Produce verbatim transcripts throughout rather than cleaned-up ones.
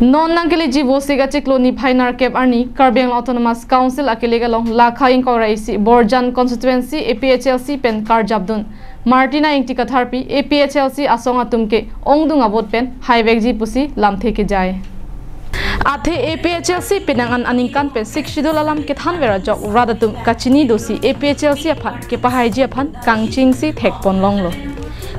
Non nangkeleji Vosik achiklo niphai nerkep arni Karbi Anglong Autonomous Council akelek along lakha ingkoi ra isi Borjan constituency A P H L C pen karjapdun Martina Ingti Katharpi A P H L C asong atum ke ongdung avote pen haivekji pusi lamthe kejai. Athe A P H L C penang an aningkan pen Sixth Schedule alam kethanver ajok rat atum kachini dosi A P H L C aphan kepahaiji aphan kangchingsi thekponlonglo.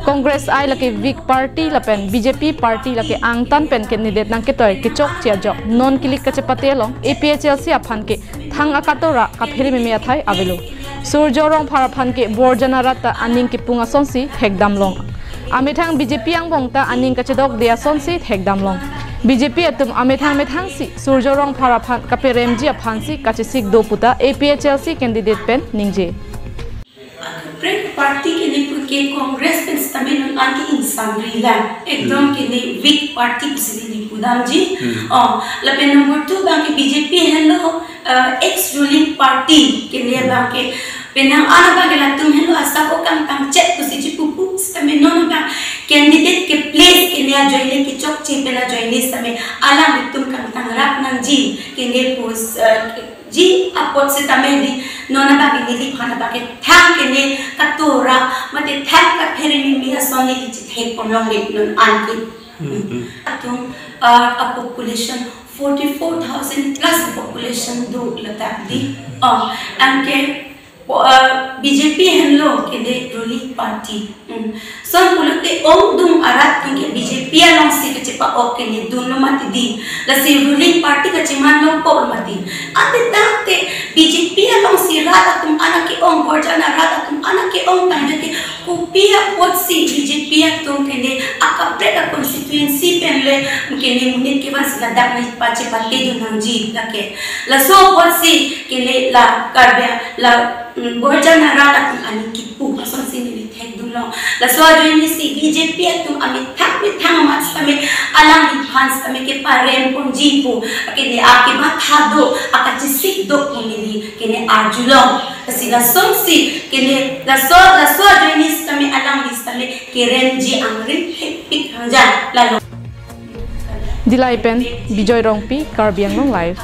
Congress ai lake weak party lapen B J P party lake angtan pen candidate nangketoi kechokche ajok non kilik kachepate along A P H L C aphan ke thang akatora kaphere meme athai avelo. Surjo Rongphar aphan ke Borjan arat ta aning kipung asonsi thekdamlong. Amethang B J P angbong ta aning kachedokde asonsi thekdamlong. B J P atum amethang methangsi Surjo Rongphar aphan kaperemji aphansi kachesik do puta A P H L C candidate pen ningje. Kaprek party kene puke Congress pen sitame non an ke ingsamri lang. Ekdom Hmm. kene weak party pusi neli pudamji. Hmm. Oh, lapen number two abang ke B J P henlo, uh, ex ruling party kene abang ke penang an abang ke latum henlo asap okang tangchet pusi chipupu sitame non abang candidate ke place kene ajoine kechokche pen ajoine sitame alanglitum kangtangrak nangji kene pus, uh, ji apot sitame di non abang ke neliphan abang ke thang kene katora mate thang kaphere meme ason neli chethekponlongle non an ke. Hmm, hmm. Atum, uh, a population forty-four thousand plus population do ladak di. Hmm. Oh, anke, uh, B J P henlo kene ruling party. Hmm. Son pulote ongdung arat atum ke B J P alongsi kachepa-ok kene dunlo mati di. Lasi ruling party kacheman longpo mati. Ante tangte B J P alongsi rat atum an ke-ong, Borjan arat atum an ke-ong tangte kopi apotsi B J P atum kene akaprek a constituency penle kene monit kevansi ladak nangpachepate dun nangji lake. Laso apotsi kene la Karbi la, mm, Borjan arat atum aning kipu asonsi neli thekdunlong. Laso ajoine si B J P atum amethang methang amat sitame alangliphan sitame keparemponji pu kene akematha do, akachesik do pu neli kene arjulong. Lasi lasonsi kene laso, laso ajoine sitame alangli sitame keremji angring thekpik hangja lalo. Dillai pen Bijoy Rongpi, Karbi Anglong Live.